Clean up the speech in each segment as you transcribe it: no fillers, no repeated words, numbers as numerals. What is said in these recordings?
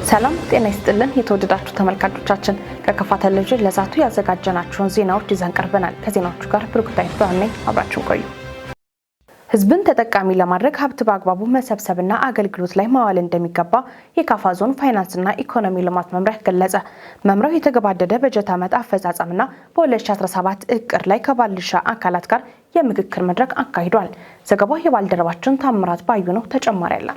ሰላም ጤና ይስጥልን። የተወደዳችሁ ተመልካቾቻችን፣ ከከፋ ቴሌቪዥን ለሰዓቱ ያዘጋጀናቸውን ዜናዎች ይዘን ቀርበናል። ከዜናዎቹ ጋር ብሩክታይት ብርሃኔ፣ አብራችሁን ቆዩ። ህዝብን ተጠቃሚ ለማድረግ ሀብት በአግባቡ መሰብሰብና አገልግሎት ላይ ማዋል እንደሚገባ የካፋ ዞን ፋይናንስና ኢኮኖሚ ልማት መምሪያ ገለጸ። መምሪያው የተገባደደ በጀት ዓመት አፈጻጸምና በ2017 እቅድ ላይ ከባለድርሻ አካላት ጋር የምክክር መድረክ አካሂዷል። ዘገባው የባልደረባችን ታምራት ባዩ ነው። ተጨማሪ አለ።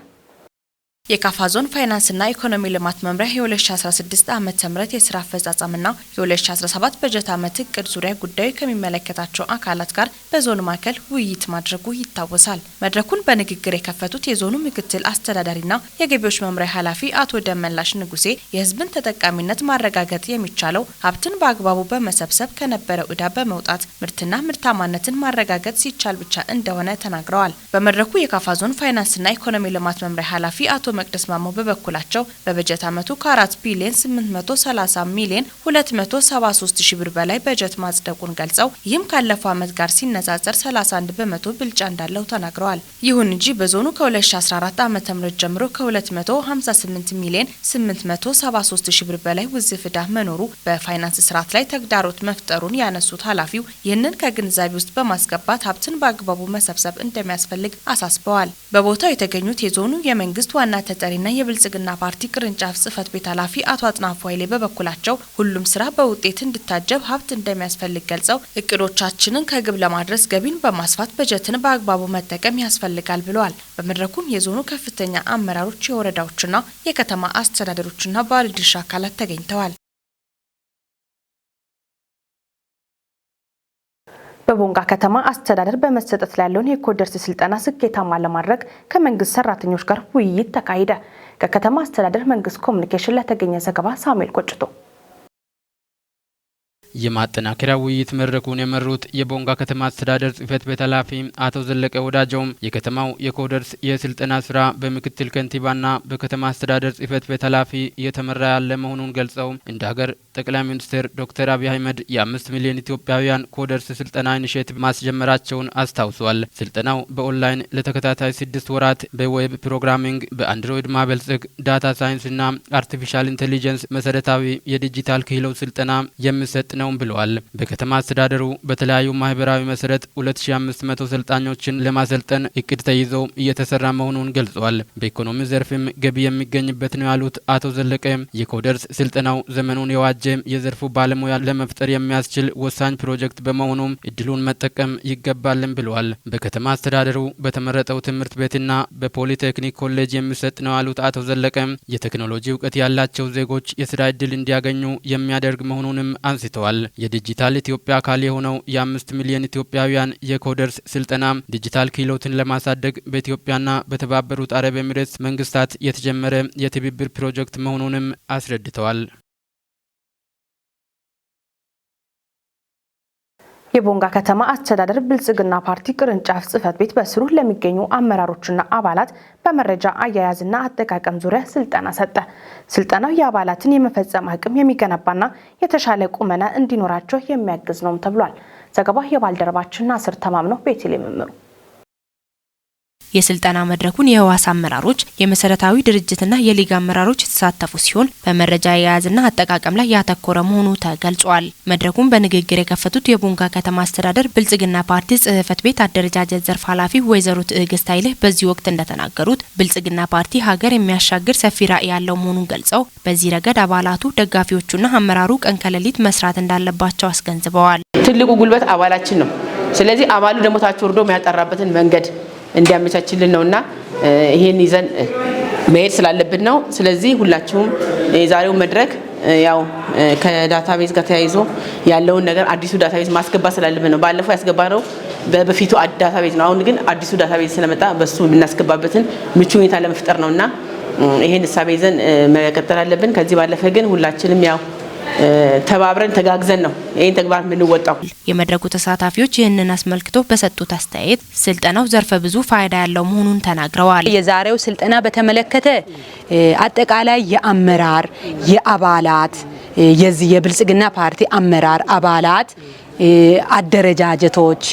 የካፋ ዞን ፋይናንስና ኢኮኖሚ ልማት መምሪያ የ2016 ዓ ም የስራ አፈጻጸምና የ2017 በጀት ዓመት እቅድ ዙሪያ ጉዳዩ ከሚመለከታቸው አካላት ጋር በዞን ማዕከል ውይይት ማድረጉ ይታወሳል። መድረኩን በንግግር የከፈቱት የዞኑ ምክትል አስተዳዳሪና የገቢዎች መምሪያ ኃላፊ አቶ ደመላሽ ንጉሴ የሕዝብን ተጠቃሚነት ማረጋገጥ የሚቻለው ሀብትን በአግባቡ በመሰብሰብ፣ ከነበረው ዕዳ በመውጣት፣ ምርትና ምርታማነትን ማረጋገጥ ሲቻል ብቻ እንደሆነ ተናግረዋል። በመድረኩ የካፋ ዞን ፋይናንስና ኢኮኖሚ ልማት መምሪያ ኃላፊ አቶ መቅደስ ማሞ በበኩላቸው በበጀት ዓመቱ ከ4 ቢሊዮን 830 ሚሊዮን 273 ሺ ብር በላይ በጀት ማጽደቁን ገልጸው ይህም ካለፈው ዓመት ጋር ሲነጻጸር 31% ብልጫ እንዳለው ተናግረዋል። ይሁን እንጂ በዞኑ ከ2014 ዓ.ም ጀምሮ ከ258 ሚሊዮን 873 ሺ ብር በላይ ውዝፍ ዕዳ መኖሩ በፋይናንስ ስርዓት ላይ ተግዳሮት መፍጠሩን ያነሱት ኃላፊው ይህንን ከግንዛቤ ውስጥ በማስገባት ሀብትን በአግባቡ መሰብሰብ እንደሚያስፈልግ አሳስበዋል። በቦታው የተገኙት የዞኑ የመንግስት ዋና ተጠሪና የብልጽግና ፓርቲ ቅርንጫፍ ጽህፈት ቤት ኃላፊ አቶ አጥናፉ ኃይሌ በበኩላቸው ሁሉም ስራ በውጤት እንዲታጀብ ሀብት እንደሚያስፈልግ ገልጸው እቅዶቻችንን ከግብ ለማድረስ ገቢን በማስፋት በጀትን በአግባቡ መጠቀም ያስፈልጋል ብለዋል። በመድረኩም የዞኑ ከፍተኛ አመራሮች፣ የወረዳዎችና የከተማ አስተዳደሮችና ባለድርሻ አካላት ተገኝተዋል። በቦንጋ ከተማ አስተዳደር በመሰጠት ላይ ያለውን የ coders ስልጠና ስኬታማ ለማድረግ ከመንግስት ሰራተኞች ጋር ውይይት ተካሄደ። ከከተማ አስተዳደር መንግስት ኮሚኒኬሽን ለተገኘ ዘገባ ሳሙኤል ቆጭቶ። የማጠናከሪያ ውይይት መድረኩን የመሩት የቦንጋ ከተማ አስተዳደር ጽህፈት ቤት ኃላፊ አቶ ዘለቀ ወዳጀውም የከተማው የ coders የስልጠና ስራ በምክትል ከንቲባና በከተማ አስተዳደር ጽህፈት ቤት ኃላፊ እየተመራ ያለ መሆኑን ገልጸው እንደ ሀገር ጠቅላይ ሚኒስትር ዶክተር አብይ አህመድ የ5 ሚሊዮን ኢትዮጵያውያን coders ስልጠና initiative ማስጀመራቸውን አስታውሷል። ስልጠናው በኦንላይን ለተከታታይ 6 ወራት በ web programming፣ በ Android ማበልጸግ፣ data science ና artificial intelligence መሰረታዊ የዲጂታል ክህሎት ስልጠና የሚሰጥ ነው ብለዋል። በከተማ አስተዳደሩ በተለያዩ ማህበራዊ መሰረት 2500 ሰልጣኞችን ለማሰልጠን እቅድ ተይዞ እየተሰራ መሆኑን ገልጸዋል። በኢኮኖሚ ዘርፍም ገቢ የሚገኝበት ነው ያሉት አቶ ዘለቀ የ coders ስልጠናው ዘመኑን የዋጀ የዘርፉ ባለሙያ ለመፍጠር የሚያስችል ወሳኝ ፕሮጀክት በመሆኑም እድሉን መጠቀም ይገባልን ብለዋል። በከተማ አስተዳደሩ በተመረጠው ትምህርት ቤትና በፖሊቴክኒክ ኮሌጅ የሚሰጥ ነው ያሉት አቶ ዘለቀ የቴክኖሎጂ እውቀት ያላቸው ዜጎች የስራ እድል እንዲያገኙ የሚያደርግ መሆኑንም አንስተዋል። የዲጂታል ኢትዮጵያ አካል የሆነው የ5 ሚሊዮን ኢትዮጵያውያን የ coders ስልጠና ዲጂታል ክህሎትን ለማሳደግ በኢትዮጵያና በተባበሩት አረብ ኤሚሬትስ መንግስታት የተጀመረ የትብብር ፕሮጀክት መሆኑንም አስረድተዋል። የቦንጋ ከተማ አስተዳደር ብልጽግና ፓርቲ ቅርንጫፍ ጽህፈት ቤት በስሩ ለሚገኙ አመራሮችና አባላት በመረጃ አያያዝና አጠቃቀም ዙሪያ ስልጠና ሰጠ። ስልጠናው የአባላትን የመፈጸም አቅም የሚገነባና የተሻለ ቁመና እንዲኖራቸው የሚያግዝ ነውም ተብሏል። ዘገባው የባልደረባችን ናስር ተማምነው ቤቴሌ መምሩ። የስልጠና መድረኩን የህዋስ አመራሮች፣ የመሰረታዊ ድርጅትና የሊግ አመራሮች የተሳተፉ ሲሆን በመረጃ አያያዝና አጠቃቀም ላይ ያተኮረ መሆኑ ተገልጿል። መድረኩን በንግግር የከፈቱት የቦንጋ ከተማ አስተዳደር ብልጽግና ፓርቲ ጽህፈት ቤት አደረጃጀት ዘርፍ ኃላፊ ወይዘሮ ትዕግስት ኃይሌ በዚህ ወቅት እንደተናገሩት ብልጽግና ፓርቲ ሀገር የሚያሻግር ሰፊ ራዕይ ያለው መሆኑን ገልጸው በዚህ ረገድ አባላቱ፣ ደጋፊዎቹና አመራሩ ቀን ከሌሊት መስራት እንዳለባቸው አስገንዝበዋል። ትልቁ ጉልበት አባላችን ነው። ስለዚህ አባሉ ደግሞ ታች ወርዶ የሚያጠራበትን መንገድ እንዲያመቻችልን ነውና ይሄን ይዘን መሄድ ስላለብን ነው። ስለዚህ ሁላችሁም የዛሬው መድረክ ያው ከ database ጋር ተያይዞ ያለውን ነገር አዲሱ database ማስገባት ስላለብን ነው። ባለፈው ያስገባነው በበፊቱ database ነው። አሁን ግን አዲሱ database ስለመጣ በሱ የምናስገባበትን ምቹ ሁኔታ ለመፍጠር ነውና ይሄን እሳቤ ይዘን መቀጠል አለብን። ከዚህ ባለፈ ግን ሁላችንም ያው ተባብረን ተጋግዘን ነው ይህን ተግባር የምንወጣው። የመድረኩ ተሳታፊዎች ይህንን አስመልክቶ በሰጡት አስተያየት ስልጠናው ዘርፈ ብዙ ፋይዳ ያለው መሆኑን ተናግረዋል። የዛሬው ስልጠና በተመለከተ አጠቃላይ የአመራር የአባላት የዚህ የብልጽግና ፓርቲ አመራር አባላት አደረጃጀቶች፣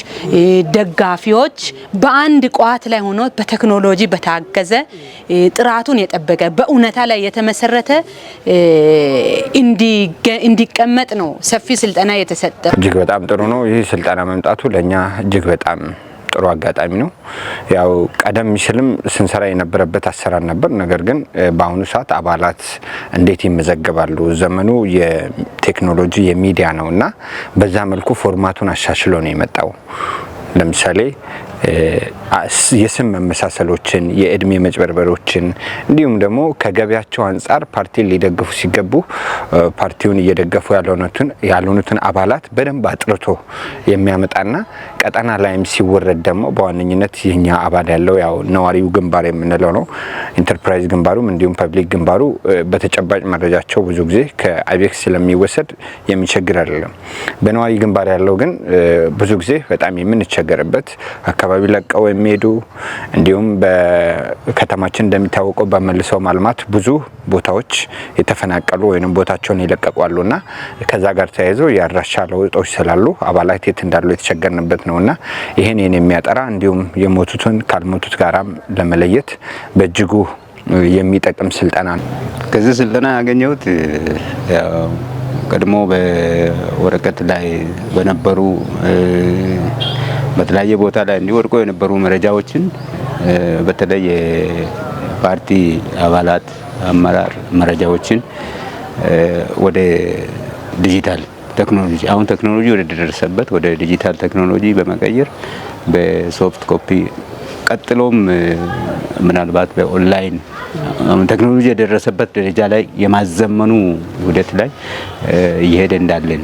ደጋፊዎች በአንድ ቋት ላይ ሆኖ በቴክኖሎጂ በታገዘ፣ ጥራቱን የጠበቀ፣ በእውነታ ላይ የተመሰረተ እንዲቀመጥ ነው ሰፊ ስልጠና የተሰጠ። እጅግ በጣም ጥሩ ነው። ይህ ስልጠና መምጣቱ ለእኛ እጅግ በጣም ጥሩ አጋጣሚ ነው። ያው ቀደም ሲልም ስንሰራ የነበረበት አሰራር ነበር። ነገር ግን በአሁኑ ሰዓት አባላት እንዴት ይመዘገባሉ? ዘመኑ የቴክኖሎጂ የሚዲያ ነው እና በዛ መልኩ format ኡን አሻሽሎ ነው የመጣው። ለምሳሌ የስም መመሳሰሎችን፣ የእድሜ መጭበርበሮችን እንዲሁም ደግሞ ከገቢያቸው አንጻር ፓርቲን ሊደግፉ ሲገቡ ፓርቲውን እየደገፉ ያልሆኑትን አባላት በደንብ አጥርቶ የሚያመጣና ቀጠና ላይም ሲወረድ ደግሞ በዋነኝነት የኛ አባል ያለው ያው ነዋሪው ግንባር የምንለው ነው። ኢንተርፕራይዝ ግንባሩም እንዲሁም public ግንባሩ በተጨባጭ መረጃቸው ብዙ ጊዜ ከአይቤክስ ስለሚወሰድ የሚቸግር አይደለም። በነዋሪ ግንባር ያለው ግን ብዙ ጊዜ በጣም የምንቸገርበት፣ አካባቢ ለቀው የሚሄዱ፣ እንዲሁም በከተማችን እንደሚታወቀው በመልሰው ማልማት ብዙ ቦታዎች የተፈናቀሉ ወይም ቦታቸውን የለቀቁ አሉና ከዛ ጋር ተያይዞ የአድራሻ ለውጦች ስላሉ አባላት የት እንዳሉ የተቸገርንበት ነውና ይህን የሚያጠራ እንዲሁም የሞቱትን ካልሞቱት ጋራም ለመለየት በእጅጉ የሚጠቅም ስልጠና ነው። ከዚህ ስልጠና ያገኘሁት ያው ቀድሞ በወረቀት ላይ በነበሩ፣ በተለያየ ቦታ ላይ እንዲወድቁ የነበሩ መረጃዎችን፣ በተለይ የፓርቲ አባላት አመራር መረጃዎችን ወደ ዲጂታል ቴክኖሎጂ፣ አሁን ቴክኖሎጂ ወደ ደረሰበት ወደ ዲጂታል ቴክኖሎጂ በመቀየር በ soft copy፣ ቀጥሎም ምናልባት በኦንላይን አሁን ቴክኖሎጂ የደረሰበት ደረጃ ላይ የማዘመኑ ሂደት ላይ እየሄደ እንዳለን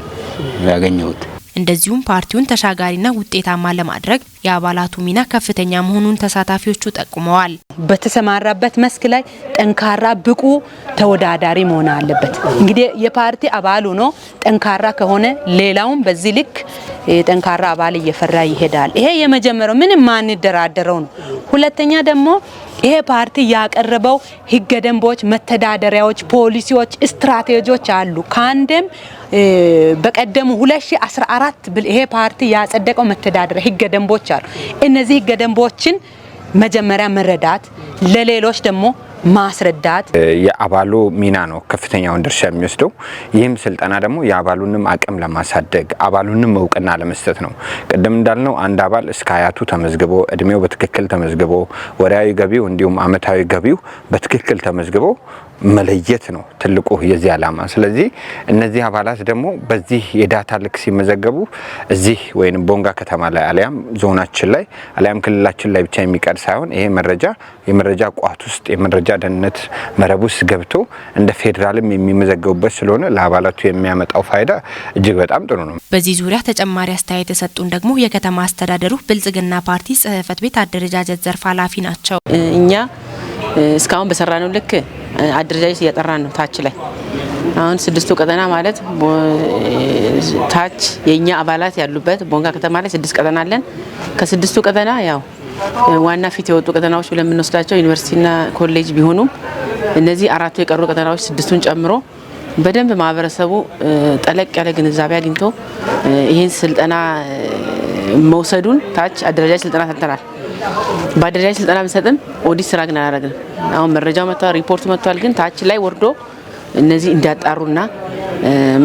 ያገኘሁት። እንደዚሁም ፓርቲውን ተሻጋሪና ውጤታማ ለማድረግ የአባላቱ ሚና ከፍተኛ መሆኑን ተሳታፊዎቹ ጠቁመዋል። በተሰማራበት መስክ ላይ ጠንካራ ብቁ ተወዳዳሪ መሆን አለበት። እንግዲህ የፓርቲ አባል ሆኖ ጠንካራ ከሆነ ሌላውም በዚህ ልክ ጠንካራ አባል እየፈራ ይሄዳል። ይሄ የመጀመሪያው ምንም ማንደራደረው ነው። ሁለተኛ ደግሞ ይሄ ፓርቲ ያቀረበው ህገ ደንቦች፣ መተዳደሪያዎች፣ ፖሊሲዎች፣ ስትራቴጂዎች አሉ። ከአንድም በቀደሙ 2014 ይሄ ፓርቲ ያጸደቀው መተዳደሪያ ህገ ደንቦች አሉ። እነዚህ ህገ ደንቦችን መጀመሪያ መረዳት፣ ለሌሎች ደግሞ ማስረዳት። የአባሉ ሚና ነው ከፍተኛውን ድርሻ የሚወስደው። ይህም ስልጠና ደግሞ የአባሉንም አቅም ለማሳደግ፣ አባሉንም እውቅና ለመስጠት ነው። ቅድም እንዳልነው አንድ አባል እስከ አያቱ ተመዝግቦ፣ እድሜው በትክክል ተመዝግቦ፣ ወርሃዊ ገቢው እንዲሁም አመታዊ ገቢው በትክክል ተመዝግቦ መለየት ነው ትልቁ የዚህ ዓላማ። ስለዚህ እነዚህ አባላት ደግሞ በዚህ የ data ልክ ሲመዘገቡ እዚህ ወይም ቦንጋ ከተማ ላይ አሊያም ዞናችን ላይ አሊያም ክልላችን ላይ ብቻ የሚቀር ሳይሆን ይሄ መረጃ የመረጃ ቋት ውስጥ፣ የመረጃ ደህንነት መረብ ውስጥ ገብቶ እንደ ፌዴራልም የሚመዘገቡበት ስለሆነ ለአባላቱ የሚያመጣው ፋይዳ እጅግ በጣም ጥሩ ነው። በዚህ ዙሪያ ተጨማሪ አስተያየት የሰጡን ደግሞ የከተማ አስተዳደሩ ብልጽግና ፓርቲ ጽህፈት ቤት አደረጃጀት ዘርፍ ኃላፊ ናቸው። እኛ እስካሁን በሰራነው ልክ አደረጃጀት እያጠራን ነው። ታች ላይ አሁን ስድስቱ ቀጠና ማለት ታች የእኛ አባላት ያሉበት ቦንጋ ከተማ ላይ ስድስት ቀጠና አለን። ከስድስቱ ቀጠና ያው ዋና ፊት የወጡ ቀጠናዎች ብለን የምንወስዳቸው ዩኒቨርሲቲና ኮሌጅ ቢሆኑም እነዚህ አራቱ የቀሩ ቀጠናዎች ስድስቱን ጨምሮ በደንብ ማህበረሰቡ ጠለቅ ያለ ግንዛቤ አግኝቶ ይህን ስልጠና መውሰዱን ታች አደረጃጀት ስልጠና ሰጥተናል። በአደረጃጀት ስልጠና ብንሰጥም ኦዲት ስራ ግን አላደረግንም። አሁን መረጃው መጥቷል፣ ሪፖርቱ መጥቷል። ግን ታች ላይ ወርዶ እነዚህ እንዲያጣሩና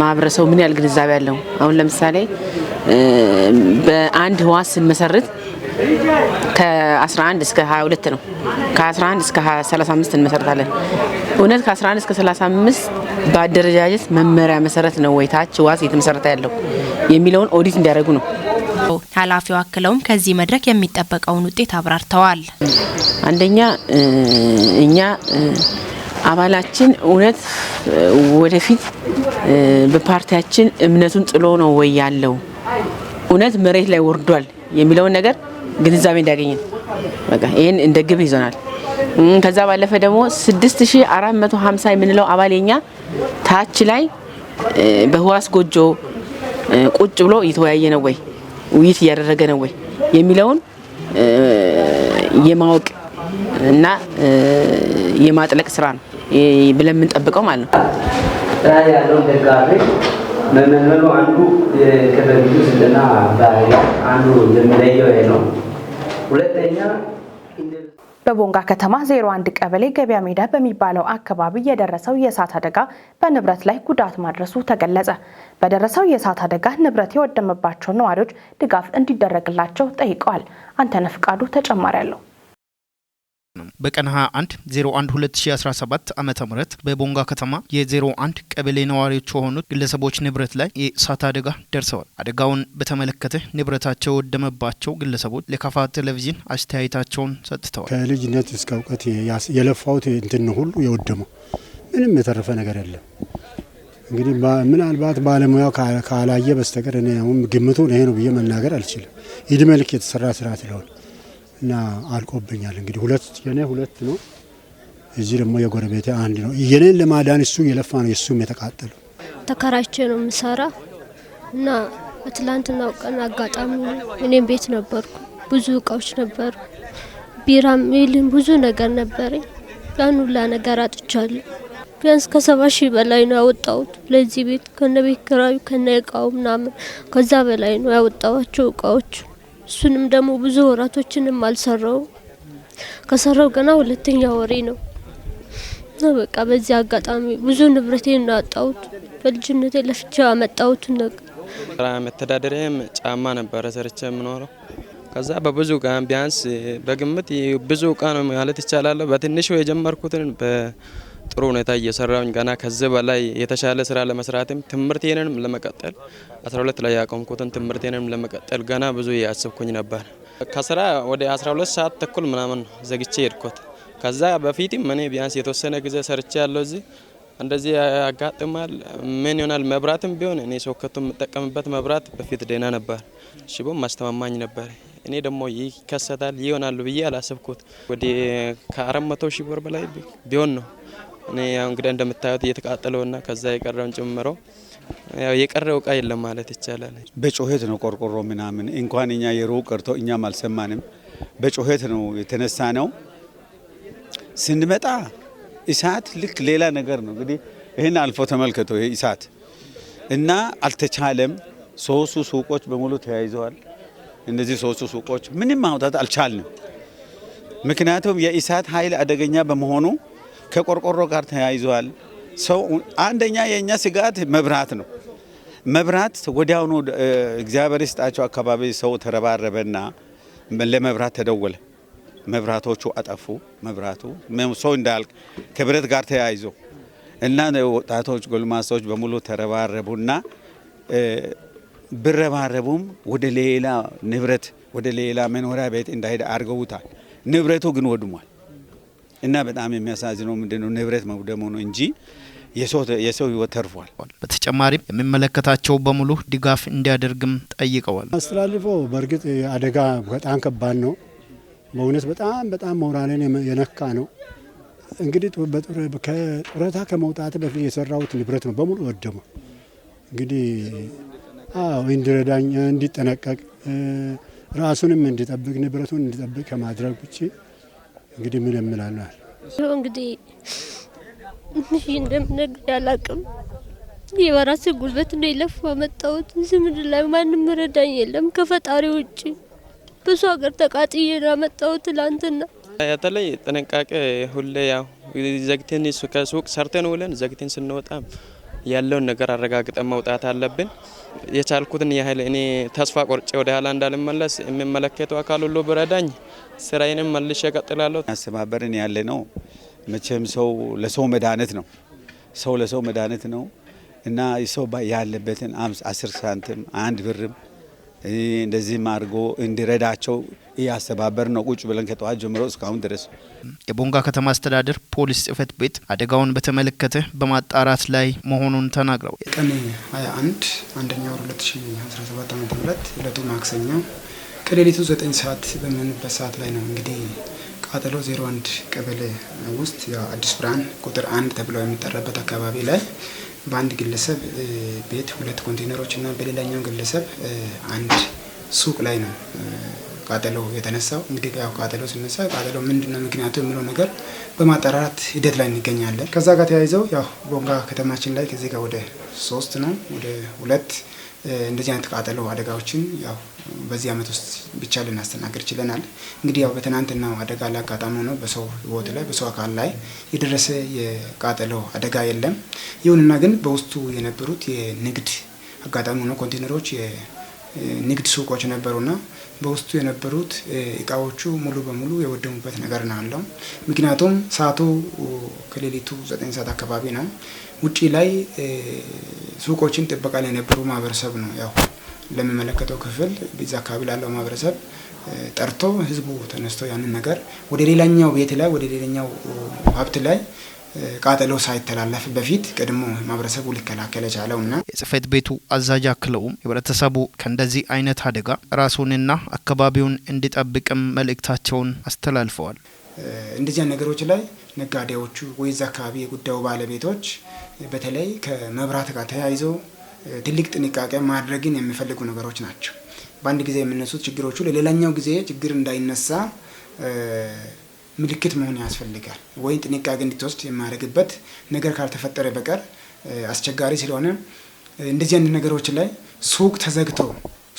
ማህበረሰቡ ምን ያህል ግንዛቤ አለው። አሁን ለምሳሌ በአንድ ህዋስ ስንመሰርት ከ11 እስከ 22 ነው። ከ11 እስከ 35 እንመሰርታለን። እውነት ከ11 እስከ 35 በአደረጃጀት መመሪያ መሰረት ነው ወይ ታች ህዋስ እየተመሰረተ ያለው የሚለውን ኦዲት እንዲያደርጉ ነው። ኃላፊው አክለውም ከዚህ መድረክ የሚጠበቀውን ውጤት አብራርተዋል። አንደኛ እኛ አባላችን እውነት ወደፊት በፓርቲያችን እምነቱን ጥሎ ነው ወይ ያለው፣ እውነት መሬት ላይ ወርዷል የሚለውን ነገር ግንዛቤ እንዲያገኝ ነው። በቃ ይህን እንደ ግብ ይዞናል። ከዛ ባለፈ ደግሞ 6450 የምንለው አባል የኛ ታች ላይ በህዋስ ጎጆ ቁጭ ብሎ እየተወያየ ነው ወይ፣ ውይይት እያደረገ ነው ወይ የሚለውን የማወቅ እና የማጥለቅ ስራ ነው ብለን የምንጠብቀው ማለት ነው። ላይ ያለውን ደጋፊ መመልመሉ አንዱ ከበፊቱ ስልጠና ባህሪ አንዱ የሚለየው ይሄ ነው። ሁለተኛ፣ በቦንጋ ከተማ 01 ቀበሌ ገበያ ሜዳ በሚባለው አካባቢ የደረሰው የእሳት አደጋ በንብረት ላይ ጉዳት ማድረሱ ተገለጸ። በደረሰው የእሳት አደጋ ንብረት የወደመባቸው ነዋሪዎች ድጋፍ እንዲደረግላቸው ጠይቀዋል። አንተነህ ፍቃዱ ተጨማሪ አለው። በቀን 21 01 2017 ዓ.ም በቦንጋ ከተማ የ01 ቀበሌ ነዋሪዎች የሆኑት ግለሰቦች ንብረት ላይ የእሳት አደጋ ደርሰዋል። አደጋውን በተመለከተ ንብረታቸው የወደመባቸው ግለሰቦች ለካፋ ቴሌቪዥን አስተያየታቸውን ሰጥተዋል። ከልጅነት እስከ እውቀት የለፋሁት እንትን ሁሉ የወደመው፣ ምንም የተረፈ ነገር የለም። እንግዲህ ምናልባት ባለሙያው ካላየ በስተቀር እኔ አሁን ግምቱ ይሄ ነው ብዬ መናገር አልችልም። እድሜ ልክ የተሰራ ስራ ስለሆነ እና አልቆብኛል። እንግዲህ ሁለት የኔ ሁለት ነው፣ እዚህ ደግሞ የጎረቤቴ አንድ ነው። የኔን ለማዳን እሱ የለፋ ነው፣ የእሱም የተቃጠለው። ተከራይቼ ነው የምሰራ እና በትላንትናው ቀን አጋጣሚ እኔም ቤት ነበርኩ። ብዙ እቃዎች ነበሩ፣ ቢራም ሚልም ብዙ ነገር ነበረኝ። ያን ሁላ ነገር አጥቻለሁ። ቢያንስ ከ70,000 በላይ ነው ያወጣሁት ለዚህ ቤት፣ ከነ ቤት ኪራዩ ከነ እቃው ምናምን፣ ከዛ በላይ ነው ያወጣኋቸው እቃዎች። እሱንም ደግሞ ብዙ ወራቶችንም አልሰራው፣ ከሰራው ገና ሁለተኛ ወሬ ነው። እና በቃ በዚህ አጋጣሚ ብዙ ንብረቴን ነው ያጣሁት። በልጅነቴ ለፍቼ ያመጣሁትን ነገር። መተዳደሪያም ጫማ ነበረ ሰርቼ የምኖረው። ከዛ በብዙ እቃ ቢያንስ በግምት ብዙ እቃ ነው ማለት ይቻላል። በትንሹ የጀመርኩትን በጥሩ ሁኔታ እየሰራሁኝ ገና ከዚህ በላይ የተሻለ ስራ ለመስራትም፣ ትምህርቴንም ለመቀጠል፣ 12 ላይ ያቆምኩትን ትምህርቴንም ለመቀጠል ገና ብዙ እያሰብኩኝ ነበር። ከስራ ወደ 12 ሰዓት ተኩል ምናምን ዘግቼ ሄድኩት። ከዛ በፊትም እኔ ቢያንስ የተወሰነ ጊዜ ሰርቼ ያለው እዚህ እንደዚህ ያጋጥማል። ምን ይሆናል? መብራትም ቢሆን እኔ ሶኬቱ የምጠቀምበት መብራት በፊት ደህና ነበር፣ ሽቦም አስተማማኝ ነበር። እኔ ደግሞ ይከሰታል ይሆናሉ ብዬ አላሰብኩት። ወደ ከ400,000 ብር በላይ ቢሆን ነው። እኔ ያው እንግዲህ እንደምታዩት እየተቃጠለውና ከዛ የቀረውን ጨምሮ ያው የቀረው እቃ የለም ማለት ይቻላል። በጩኸት ነው፣ ቆርቆሮ ምናምን እንኳን እኛ የሩቅ ቀርቶ እኛም አልሰማንም። በጩኸት ነው የተነሳ ነው። ስንመጣ እሳት ልክ ሌላ ነገር ነው። እንግዲህ ይህን አልፎ ተመልከቶ ይሄ እሳት እና አልተቻለም። ሶስቱ ሱቆች በሙሉ ተያይዘዋል። እነዚህ ሶስቱ ሱቆች ምንም ማውጣት አልቻልንም። ምክንያቱም የእሳት ኃይል አደገኛ በመሆኑ ከቆርቆሮ ጋር ተያይዘዋል። ሰው አንደኛ የእኛ ስጋት መብራት ነው። መብራት ወዲያውኑ እግዚአብሔር ይስጣቸው አካባቢ ሰው ተረባረበና ለመብራት ተደወለ። መብራቶቹ አጠፉ። መብራቱ ሰው እንዳያልቅ ከብረት ጋር ተያይዞ እና ወጣቶች፣ ጎልማሶች በሙሉ ተረባረቡና ብረባረቡም ወደ ሌላ ንብረት፣ ወደ ሌላ መኖሪያ ቤት እንዳይሄድ አድርገውታል። ንብረቱ ግን ወድሟል። እና በጣም የሚያሳዝነው ምንድነው ንብረት መውደሙ ነው እንጂ የሰው ሕይወት ተርፏል። በተጨማሪም የሚመለከታቸው በሙሉ ድጋፍ እንዲያደርግም ጠይቀዋል። አስተላልፈው በእርግጥ አደጋ በጣም ከባድ ነው። በእውነት በጣም በጣም ሞራልን የነካ ነው። እንግዲህ ከጡረታ ከመውጣት በፊት የሰራሁት ንብረት ነው በሙሉ ወደመው። እንግዲህ አዎ፣ እንዲረዳኝ፣ እንዲጠነቀቅ፣ ራሱንም እንዲጠብቅ፣ ንብረቱን እንዲጠብቅ ከማድረግ ውጭ እንግዲህ ምን እምላለሁ። እንግዲህ እንደምነግር አላቅም። ይህ በራሴ ጉልበት ነው የለፋ መጣሁት። እዚህ ምድር ላይ ማንም ረዳኝ የለም ከፈጣሪ ውጭ። ብዙ ሀገር ተቃጥዬ ነው ያመጣሁት ትላንትና። በተለይ ጥንቃቄ ሁሌ ያው ዘግተን ከሱቅ ሰርተን ውለን ዘግተን ስንወጣ ያለውን ነገር አረጋግጠን መውጣት አለብን። የቻልኩትን ያህል እኔ ተስፋ ቆርጬ ወደ ኋላ እንዳልመለስ የሚመለከተው አካል ሁሉ ብረዳኝ ስራዬንም መልሼ እቀጥላለሁ። ያስተባበርን ያለ ነው። መቼም ሰው ለሰው መድኃኒት ነው። ሰው ለሰው መድኃኒት ነው እና ሰው ያለበትን 10 ሳንቲም፣ 1 ብርም እንደዚህም አድርጎ እንዲረዳቸው እያስተባበር ነው ቁጭ ብለን ከጠዋት ጀምሮ እስካሁን ድረስ። የቦንጋ ከተማ አስተዳደር ፖሊስ ጽሕፈት ቤት አደጋውን በተመለከተ በማጣራት ላይ መሆኑን ተናግረዋል። ቀን 21 አንደኛ ወር 2017 ዓ.ም፣ ዕለቱ ማክሰኞ፣ ከሌሊቱ 9 ሰዓት በሚሆንበት ሰዓት ላይ ነው እንግዲህ ቃጠሎ 01 ቀበሌ ውስጥ አዲስ ብርሃን ቁጥር 1 ተብሎ የሚጠራበት አካባቢ ላይ በአንድ ግለሰብ ቤት ሁለት ኮንቴነሮች እና በሌላኛው ግለሰብ አንድ ሱቅ ላይ ነው ቃጠሎ የተነሳው። እንግዲህ ያው ቃጠሎ ሲነሳ ቃጠሎ ምንድነው ምክንያቱ የሚለው ነገር በማጣራት ሂደት ላይ እንገኛለን። ከዛ ጋር ተያይዘው ያው ቦንጋ ከተማችን ላይ ከዚህ ጋር ወደ 3 ነው ወደ 2 እንደዚህ አይነት ቃጠሎ አደጋዎችን ያው በዚህ አመት ውስጥ ብቻ ልናስተናግድ ችለናል። እንግዲህ ያው በትናንትናው አደጋ ላይ አጋጣሚ ሆኖ በሰው ህይወት ላይ በሰው አካል ላይ የደረሰ የቃጠሎ አደጋ የለም። ይሁንና ግን በውስጡ የነበሩት የንግድ አጋጣሚ ሆኖ ኮንቴነሮች የንግድ ሱቆች ነበሩና በውስጡ የነበሩት እቃዎቹ ሙሉ በሙሉ የወደሙበት ነገር ነው ያለው። ምክንያቱም ሰዓቱ ከሌሊቱ 9 ሰዓት አካባቢ ነው። ውጪ ላይ ሱቆችን ጥበቃ ላይ የነበሩ ማህበረሰብ ነው ያው ለሚመለከተው ክፍል በዛ አካባቢ ላለው ማህበረሰብ ጠርቶ ህዝቡ ተነስቶ ያንን ነገር ወደ ሌላኛው ቤት ላይ ወደ ሌላኛው ሀብት ላይ ቃጠሎ ሳይተላለፍ በፊት ቀድሞ ማህበረሰቡ ሊከላከል የቻለውና የጽህፈት ቤቱ አዛዥ አክለውም ህብረተሰቡ ከእንደዚህ አይነት አደጋ ራሱንና አካባቢውን እንዲጠብቅም መልእክታቸውን አስተላልፈዋል። እንደዚህ አይነት ነገሮች ላይ ነጋዴዎቹ ወይ እዛ አካባቢ የጉዳዩ ባለቤቶች በተለይ ከመብራት ጋር ተያይዞ ትልቅ ጥንቃቄ ማድረግን የሚፈልጉ ነገሮች ናቸው። በአንድ ጊዜ የሚነሱት ችግሮቹ ለሌላኛው ጊዜ ችግር እንዳይነሳ ምልክት መሆን ያስፈልጋል። ወይ ጥንቃቄ እንድትወስድ የማያደርግበት ነገር ካልተፈጠረ በቀር አስቸጋሪ ስለሆነ እንደዚህ አይነት ነገሮች ላይ ሱቅ ተዘግቶ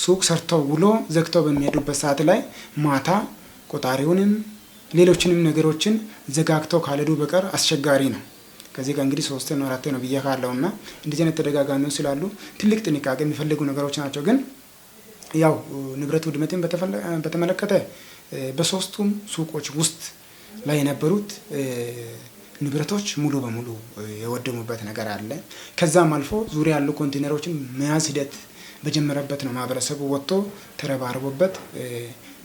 ሱቅ ሰርተው ውሎ ዘግተው በሚሄዱበት ሰዓት ላይ ማታ ቆጣሪውንም ሌሎችንም ነገሮችን ዘጋግተው ካልሄዱ በቀር አስቸጋሪ ነው። ከዚህ ጋር እንግዲህ 3 ነው 4 ነው ብዬ ካለውና እንደዚህ አይነት ተደጋጋሚዎች ስላሉ ትልቅ ጥንቃቄ የሚፈልጉ ነገሮች ናቸው። ግን ያው ንብረት ውድመትን በተመለከተ በሶስቱም ሱቆች ውስጥ ላይ የነበሩት ንብረቶች ሙሉ በሙሉ የወደሙበት ነገር አለ። ከዛም አልፎ ዙሪያ ያሉ ኮንቴነሮችን መያዝ ሂደት በጀመረበት ነው ማህበረሰቡ ወጥቶ ተረባርቦበት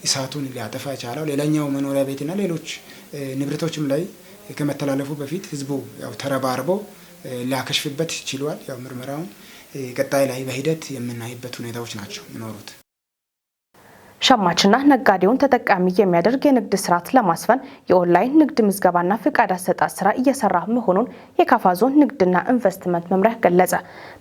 እሳቱን ሊያጠፋ የቻለው። ሌላኛው መኖሪያ ቤትና ሌሎች ንብረቶችም ላይ ከመተላለፉ በፊት ህዝቡ ያው ተረባርቦ ሊያከሽፍበት ችሏል። ያው ምርመራውን ቀጣይ ላይ በሂደት የምናይበት ሁኔታዎች ናቸው የሚኖሩት። ሸማችና ነጋዴውን ተጠቃሚ የሚያደርግ የንግድ ስርዓት ለማስፈን የኦንላይን ንግድ ምዝገባና ፍቃድ አሰጣጥ ስራ እየሰራ መሆኑን የካፋ ዞን ንግድና ኢንቨስትመንት መምሪያ ገለጸ።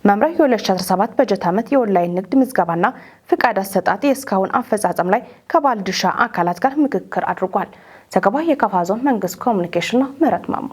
መምሪያው የ2017 በጀት ዓመት የኦንላይን ንግድ ምዝገባና ፍቃድ አሰጣጥ የእስካሁን አፈጻጸም ላይ ከባለድርሻ አካላት ጋር ምክክር አድርጓል። ዘገባ የካፋ ዞን መንግስት ኮሚኒኬሽን ነው። ምህረት ማሞ።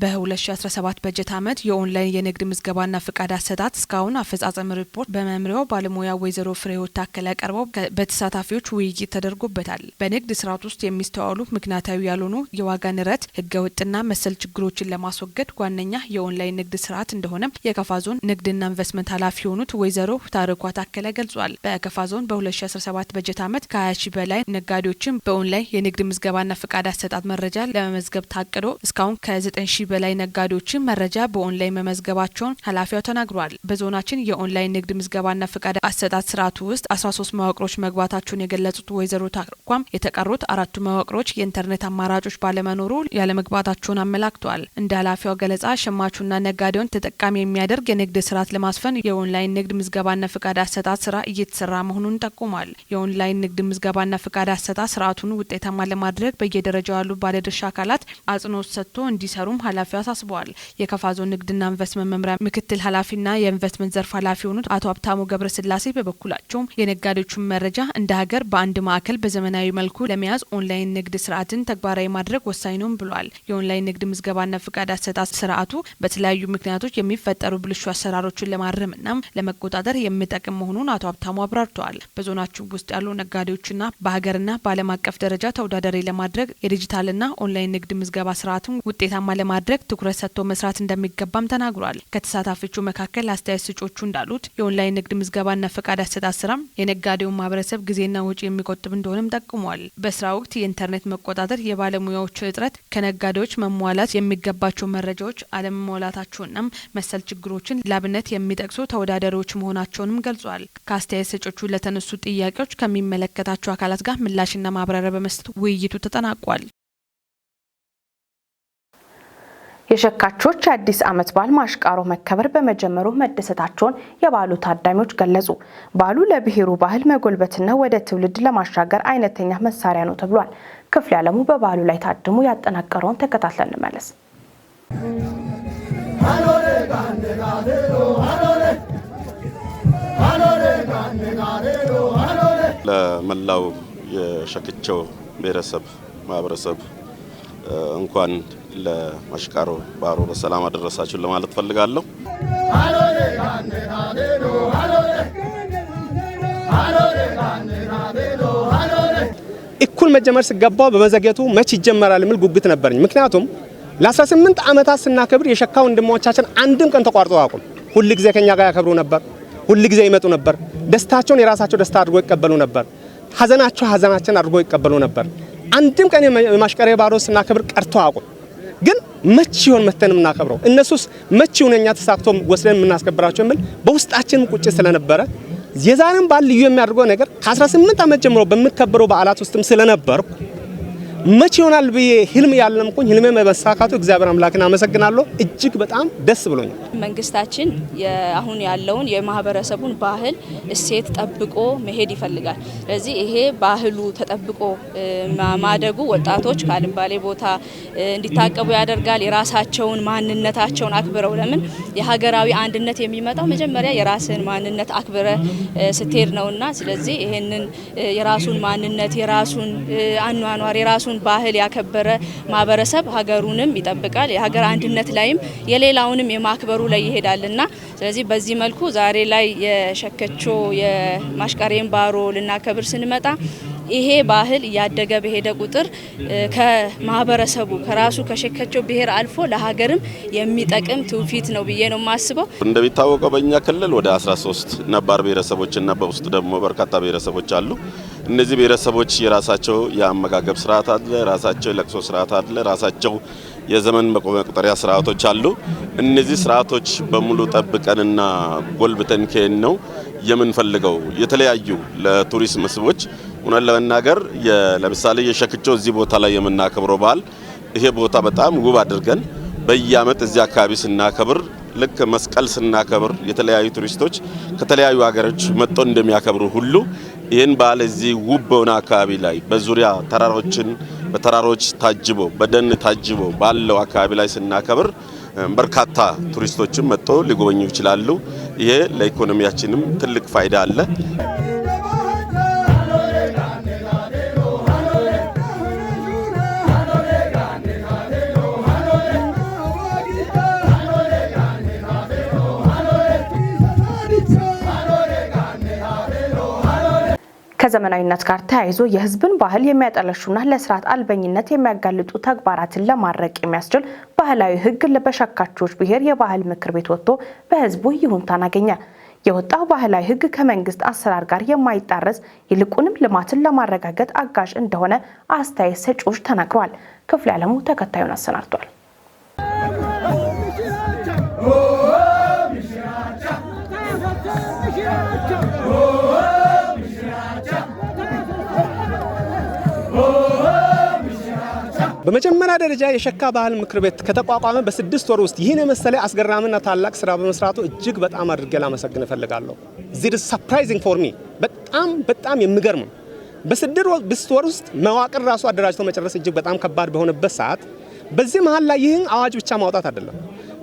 በ2017 በጀት ዓመት የኦንላይን የንግድ ምዝገባና ፍቃድ አሰጣጥ እስካሁን አፈጻጸም ሪፖርት በመምሪያው ባለሙያ ወይዘሮ ፍሬህይወት ታከለ ቀርበው በተሳታፊዎች ውይይት ተደርጎበታል። በንግድ ስርዓት ውስጥ የሚስተዋሉ ምክንያታዊ ያልሆኑ የዋጋ ንረት፣ ህገወጥና መሰል ችግሮችን ለማስወገድ ዋነኛ የኦንላይን ንግድ ስርዓት እንደሆነም የከፋ ዞን ንግድና ኢንቨስትመንት ኃላፊ የሆኑት ወይዘሮ ታሪኳ ታከለ ገልጿል። በከፋ ዞን በ2017 በጀት ዓመት ከ20 ሺህ በላይ ነጋዴዎችን በኦንላይን የንግድ ምዝገባና ፍቃድ አሰጣጥ መረጃ ለመመዝገብ ታቅዶ እስካሁን ከ9 ሺህ በላይ ነጋዴዎችን መረጃ በኦንላይን መመዝገባቸውን ኃላፊዋ ተናግሯል። በዞናችን የኦንላይን ንግድ ምዝገባና ፍቃድ አሰጣጥ ስርዓቱ ውስጥ 13 መዋቅሮች መግባታቸውን የገለጹት ወይዘሮ ታሪኳም የተቀሩት 4ቱ መዋቅሮች የኢንተርኔት አማራጮች ባለመኖሩ ያለመግባታቸውን አመላክተዋል። እንደ ኃላፊዋ ገለጻ ሸማቹና ነጋዴውን ተጠቃሚ የሚያደርግ የንግድ ስርዓት ለማስፈን የኦንላይን ንግድ ምዝገባና ፍቃድ አሰጣጥ ስራ እየተሰራ መሆኑን ጠቁሟል። የኦንላይን ንግድ ምዝገባና ፍቃድ አሰጣጥ ስርዓቱን ውጤታማ ለማድረግ በየደረጃው ያሉ ባለድርሻ አካላት አጽንኦት ሰጥቶ እንዲሰሩም ኃላፊው አሳስበዋል። የከፋ ዞን ንግድና ኢንቨስትመንት መምሪያ ምክትል ኃላፊና የኢንቨስትመንት ዘርፍ ኃላፊ የሆኑት አቶ ሀብታሙ ገብረስላሴ በበኩላቸው የነጋዴዎቹን መረጃ እንደ ሀገር በአንድ ማዕከል በዘመናዊ መልኩ ለመያዝ ኦንላይን ንግድ ስርዓትን ተግባራዊ ማድረግ ወሳኝ ነው ብሏል። የኦንላይን ንግድ ምዝገባና ፍቃድ አሰጣጥ ስርዓቱ በተለያዩ ምክንያቶች የሚፈጠሩ ብልሹ አሰራሮችን ለማረምና ለመቆጣጠር የሚጠቅም መሆኑን አቶ ሀብታሙ አብራርተዋል። በዞናችን ውስጥ ያሉ ነጋዴዎችና በሀገርና በዓለም አቀፍ ደረጃ ተወዳዳሪ ለማድረግ የዲጂታልና ኦንላይን ንግድ ምዝገባ ስርዓቱን ውጤታማ ለማድረግ ትኩረት ሰጥቶ መስራት እንደሚገባም ተናግሯል። ከተሳታፊዎቹ መካከል አስተያየት ሰጪዎቹ እንዳሉት የኦንላይን ንግድ ምዝገባና ፈቃድ አሰጣጥ ስራ የነጋዴውን ማህበረሰብ ጊዜና ወጪ የሚቆጥብ እንደሆነም ጠቁሟል። በስራ ወቅት የኢንተርኔት መቆጣጠር፣ የባለሙያዎች እጥረት፣ ከነጋዴዎች መሟላት የሚገባቸው መረጃዎች አለመሟላታቸውና መሰል ችግሮችን ለአብነት የሚጠቅሱ ተወዳዳሪዎች መሆናቸውንም ገልጿል። ከአስተያየት ሰጪዎቹ ለተነሱ ጥያቄዎች ከሚመለከታቸው አካላት ጋር ምላሽና ማብራሪያ በመስጠት ውይይቱ ተጠናቋል። የሸካቾች የአዲስ ዓመት በዓል ማሽቃሮ መከበር በመጀመሩ መደሰታቸውን የበዓሉ ታዳሚዎች ገለጹ። በዓሉ ለብሔሩ ባህል መጎልበትና ወደ ትውልድ ለማሻገር አይነተኛ መሳሪያ ነው ተብሏል። ክፍሌ አለሙ በበዓሉ ላይ ታድሞ ያጠናቀረውን ተከታትለን እንመለስ። ለመላው የሸክቾ ብሔረሰብ ማህበረሰብ እንኳን ለማሽቃሮ ባሮ በሰላም አደረሳችሁ ለማለት ፈልጋለሁ። እኩል መጀመር ሲገባው በመዘግየቱ መች ይጀመራል የሚል ጉጉት ነበረኝ። ምክንያቱም ለ18 ዓመታት ስናከብር የሸካ ወንድሞቻችን አንድም ቀን ተቋርጦ አያውቁም። ሁል ጊዜ ከኛ ጋር ያከብሩ ነበር። ሁል ጊዜ ይመጡ ነበር። ደስታቸውን የራሳቸው ደስታ አድርጎ ይቀበሉ ነበር። ሀዘናቸው ሀዘናችን አድርጎ ይቀበሉ ነበር። አንድም ቀን የማሽቀሬ ባሮ ስናከብር ቀርቶ አያውቁም። ግን መች ይሆን መተን የምናከብረው? እነሱስ መች ይሆን እኛ ተሳክቶ ወስደን የምናስከብራቸው የሚል በውስጣችን ቁጭት ስለነበረ የዛሬን በዓል ልዩ የሚያደርገው ነገር ከ18 ዓመት ጀምሮ በሚከበረው በዓላት ውስጥም ስለነበርኩ መች ይሆናል ብዬ ህልም ያለምኩኝ ህልሜ መሳካቱ እግዚአብሔር አምላክን አመሰግናለሁ። እጅግ በጣም ደስ ብሎኛል። መንግስታችን አሁን ያለውን የማህበረሰቡን ባህል እሴት ጠብቆ መሄድ ይፈልጋል። ስለዚህ ይሄ ባህሉ ተጠብቆ ማደጉ ወጣቶች ካልባሌ ቦታ እንዲታቀቡ ያደርጋል። የራሳቸውን ማንነታቸውን አክብረው፣ ለምን የሀገራዊ አንድነት የሚመጣው መጀመሪያ የራስን ማንነት አክብረ ስትሄድ ነውና፣ ስለዚህ ይሄንን የራሱን ማንነት፣ የራሱን አኗኗር፣ የራሱን ባህል ያከበረ ማህበረሰብ ሀገሩንም ይጠብቃል። የሀገር አንድነት ላይም የሌላውንም የማክበሩ ላይ ይሄዳልና፣ ስለዚህ በዚህ መልኩ ዛሬ ላይ የሸከቾ የማሽቃሬን ባሮ ልናከብር ስንመጣ ይሄ ባህል እያደገ በሄደ ቁጥር ከማህበረሰቡ ከራሱ ከሸከቾ ብሔር አልፎ ለሀገርም የሚጠቅም ትውፊት ነው ብዬ ነው የማስበው። እንደሚታወቀው በእኛ ክልል ወደ 13 ነባር ብሔረሰቦችና በውስጥ ደግሞ በርካታ ብሔረሰቦች አሉ። እነዚህ ብሔረሰቦች የራሳቸው የአመጋገብ ስርዓት አለ፣ ራሳቸው የለቅሶ ስርዓት አለ፣ ራሳቸው የዘመን መቁጠሪያ ስርዓቶች አሉ። እነዚህ ስርዓቶች በሙሉ ጠብቀንና ጎልብተን ከሄድን ነው የምንፈልገው። የተለያዩ ለቱሪስት መስህቦች እውነት ለመናገር ለምሳሌ የሸክቾ እዚህ ቦታ ላይ የምናከብረው በዓል ይሄ ቦታ በጣም ውብ አድርገን በየዓመት እዚህ አካባቢ ስናከብር ልክ መስቀል ስናከብር የተለያዩ ቱሪስቶች ከተለያዩ ሀገሮች መጥተው እንደሚያከብሩ ሁሉ ይህን በዓል እዚህ ውብ በሆነ አካባቢ ላይ በዙሪያ ተራሮችን በተራሮች ታጅቦ በደን ታጅቦ ባለው አካባቢ ላይ ስናከብር በርካታ ቱሪስቶችም መጥተው ሊጎበኙ ይችላሉ። ይሄ ለኢኮኖሚያችንም ትልቅ ፋይዳ አለ። ከዘመናዊነት ጋር ተያይዞ የሕዝብን ባህል የሚያጠለሹና ለስርዓት አልበኝነት የሚያጋልጡ ተግባራትን ለማድረቅ የሚያስችል ባህላዊ ሕግ በሸካቾች ብሔር የባህል ምክር ቤት ወጥቶ በሕዝቡ ይሁንታን አገኘ። የወጣው ባህላዊ ሕግ ከመንግስት አሰራር ጋር የማይጣረስ ይልቁንም ልማትን ለማረጋገጥ አጋዥ እንደሆነ አስተያየት ሰጪዎች ተናግረዋል። ክፍሌ አለሙ ተከታዩን አሰናድቷል። በመጀመሪያ ደረጃ የሸካ ባህል ምክር ቤት ከተቋቋመ በ6 ወር ውስጥ ይህን የመሰለ አስገራሚና ታላቅ ስራ በመስራቱ እጅግ በጣም አድርጌ ላመሰግን እፈልጋለሁ። This is surprising for me። በጣም በጣም የሚገርም፣ በ6 ወር ውስጥ መዋቅር ራሱ አደራጅቶ መጨረስ እጅግ በጣም ከባድ በሆነበት ሰዓት በዚህ መሀል ላይ ይህን አዋጅ ብቻ ማውጣት አይደለም፣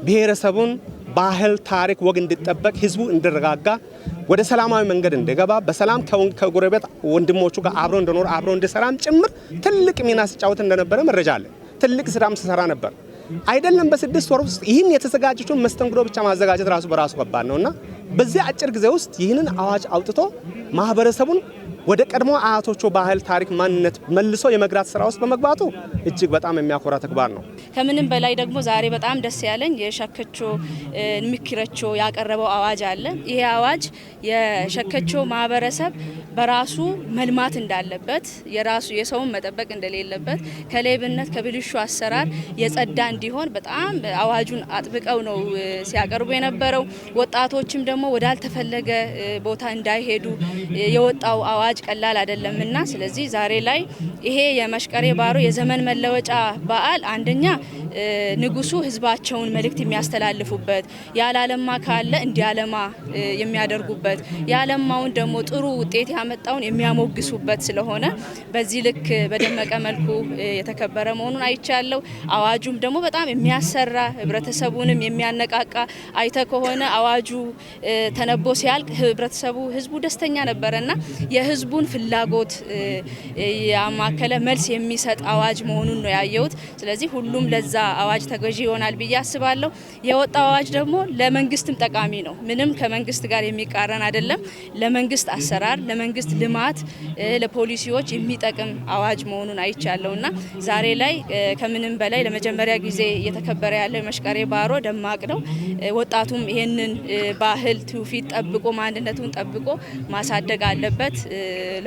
ብሔረሰቡን ባህል፣ ታሪክ፣ ወግ እንዲጠበቅ፣ ህዝቡ እንዲረጋጋ፣ ወደ ሰላማዊ መንገድ እንዲገባ፣ በሰላም ከጎረቤት ወንድሞቹ ጋር አብሮ እንዲኖር፣ አብሮ እንዲሰራም ጭምር ትልቅ ሚና ሲጫወት እንደነበረ መረጃ አለ። ትልቅ ስራም ሲሰራ ነበር። አይደለም በ6 ወር ውስጥ ይህን የተዘጋጀችውን መስተንግዶ ብቻ ማዘጋጀት ራሱ በራሱ ከባድ ነውና በዚህ አጭር ጊዜ ውስጥ ይህንን አዋጅ አውጥቶ ማህበረሰቡን ወደ ቀድሞ አያቶቹ ባህል፣ ታሪክ፣ ማንነት መልሶ የመግራት ስራ ውስጥ በመግባቱ እጅግ በጣም የሚያኮራ ተግባር ነው። ከምንም በላይ ደግሞ ዛሬ በጣም ደስ ያለኝ የሸከቾ ምክረቾ ያቀረበው አዋጅ አለ። ይሄ አዋጅ የሸከቾ ማህበረሰብ በራሱ መልማት እንዳለበት፣ የራሱ የሰውን መጠበቅ እንደሌለበት፣ ከሌብነት ከብልሹ አሰራር የጸዳ እንዲሆን በጣም አዋጁን አጥብቀው ነው ሲያቀርቡ የነበረው። ወጣቶችም ደግሞ ወዳልተፈለገ ቦታ እንዳይሄዱ የወጣው አዋጅ ቀላል አይደለምና፣ ስለዚህ ዛሬ ላይ ይሄ የመሽቀሬ ባሮ የዘመን መለወጫ በዓል አንደኛ ንጉሱ ህዝባቸውን መልእክት የሚያስተላልፉበት፣ ያላለማ ካለ እንዲያለማ የሚያደርጉበት፣ ያለማውን ደግሞ ጥሩ ውጤት ያመጣውን የሚያሞግሱበት ስለሆነ በዚህ ልክ በደመቀ መልኩ የተከበረ መሆኑን አይቻለሁ። አዋጁም ደግሞ በጣም የሚያሰራ፣ ህብረተሰቡንም የሚያነቃቃ፣ አይተ ከሆነ አዋጁ ተነቦ ሲያልቅ ህብረተሰቡ፣ ህዝቡ ደስተኛ ነበረና የህዝቡን ፍላጎት ያማከለ መልስ የሚሰጥ አዋጅ መሆኑን ነው ያየሁት። ስለዚህ ሁሉም ለዛ አዋጅ ተገዢ ይሆናል ብዬ አስባለሁ። የወጣው አዋጅ ደግሞ ለመንግስትም ጠቃሚ ነው። ምንም ከመንግስት ጋር የሚቃረን አይደለም። ለመንግስት አሰራር፣ ለመንግስት ልማት፣ ለፖሊሲዎች የሚጠቅም አዋጅ መሆኑን አይቻለሁና ዛሬ ላይ ከምንም በላይ ለመጀመሪያ ጊዜ እየተከበረ ያለው የመሽቀሬ ባሮ ደማቅ ነው። ወጣቱም ይሄንን ባህል ትውፊት ጠብቆ፣ ማንነቱን ጠብቆ ማሳደግ አለበት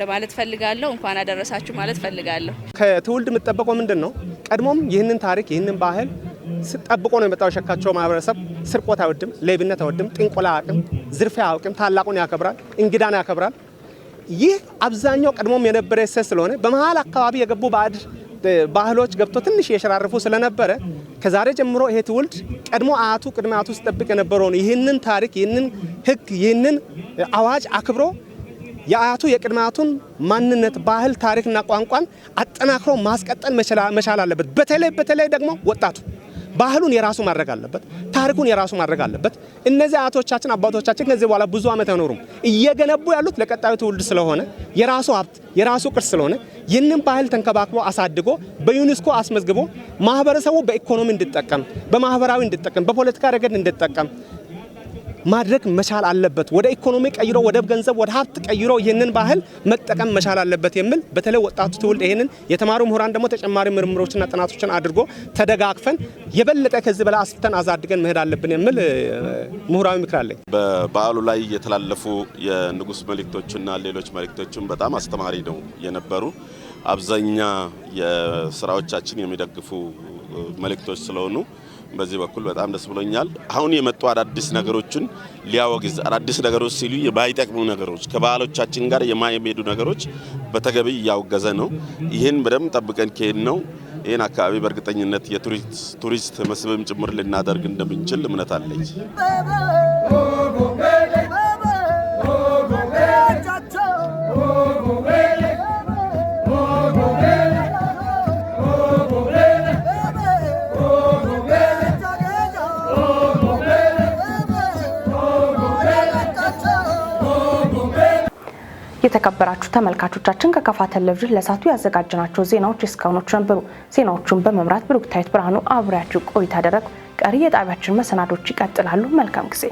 ለማለት ፈልጋለሁ። እንኳን አደረሳችሁ ማለት ፈልጋለሁ። ከትውልድ የምጠበቀው ምንድን ነው? ቀድሞም ይህንን ታሪክ፣ ይህንን ባህል ጠብቆ ነው የመጣው። የሸካቸው ማህበረሰብ ስርቆት አይወድም፣ ሌብነት አይወድም፣ ጥንቆላ አያውቅም፣ ዝርፊያ አያውቅም። ታላቁን ያከብራል፣ እንግዳን ያከብራል። ይህ አብዛኛው ቀድሞም የነበረ እሴት ስለሆነ በመሀል አካባቢ የገቡ ባዕድ ባህሎች ገብቶ ትንሽ የሸራረፉ ስለነበረ ከዛሬ ጀምሮ ይሄ ትውልድ ቀድሞ አያቱ፣ ቅድመ አያቱ ሲጠብቅ የነበረውን ይህንን ታሪክ፣ ይህንን ሕግ፣ ይህንን አዋጅ አክብሮ የአያቱ የቅድመ አያቱን ማንነት፣ ባህል፣ ታሪክና ቋንቋን አጠናክሮ ማስቀጠል መቻል አለበት። በተለይ በተለይ ደግሞ ወጣቱ ባህሉን የራሱ ማድረግ አለበት። ታሪኩን የራሱ ማድረግ አለበት። እነዚህ አያቶቻችን፣ አባቶቻችን ከዚህ በኋላ ብዙ ዓመት አይኖሩም። እየገነቡ ያሉት ለቀጣዩ ትውልድ ስለሆነ፣ የራሱ ሀብት፣ የራሱ ቅርስ ስለሆነ ይህንን ባህል ተንከባክቦ አሳድጎ በዩኔስኮ አስመዝግቦ ማህበረሰቡ በኢኮኖሚ እንዲጠቀም፣ በማህበራዊ እንዲጠቀም፣ በፖለቲካ ረገድ እንዲጠቀም ማድረግ መቻል አለበት። ወደ ኢኮኖሚ ቀይሮ፣ ወደ ገንዘብ፣ ወደ ሀብት ቀይሮ ይህንን ባህል መጠቀም መቻል አለበት የሚል፣ በተለይ ወጣቱ ትውልድ ይህንን፣ የተማሩ ምሁራን ደግሞ ተጨማሪ ምርምሮችና ጥናቶችን አድርጎ ተደጋግፈን የበለጠ ከዚህ በላይ አስፍተን አሳድገን መሄድ አለብን የሚል ምሁራዊ ምክር አለኝ። በበዓሉ ላይ የተላለፉ የንጉስ መልእክቶችና ሌሎች መልእክቶችም በጣም አስተማሪ ነው የነበሩ፣ አብዛኛ የስራዎቻችን የሚደግፉ መልእክቶች ስለሆኑ በዚህ በኩል በጣም ደስ ብሎኛል። አሁን የመጡ አዳዲስ ነገሮችን ሊያወግዝ፣ አዳዲስ ነገሮች ሲሉ የማይጠቅሙ ነገሮች፣ ከባህሎቻችን ጋር የማይሄዱ ነገሮች በተገቢ እያወገዘ ነው። ይህን በደንብ ጠብቀን ከሄድን ነው ይህን አካባቢ በእርግጠኝነት የቱሪስት መስህብም ጭምር ልናደርግ እንደምንችል እምነት አለኝ። የተከበራችሁ ተመልካቾቻችን፣ ከካፋ ቴሌቪዥን ለሰዓቱ ያዘጋጀናቸው ዜናዎች እስካሁኖቹ ነበሩ። ዜናዎቹን በመምራት ብሩክታዊት ብርሃኑ አብሬያችሁ ቆይታ አደረግኩ። ቀሪ የጣቢያችን መሰናዶች ይቀጥላሉ። መልካም ጊዜ።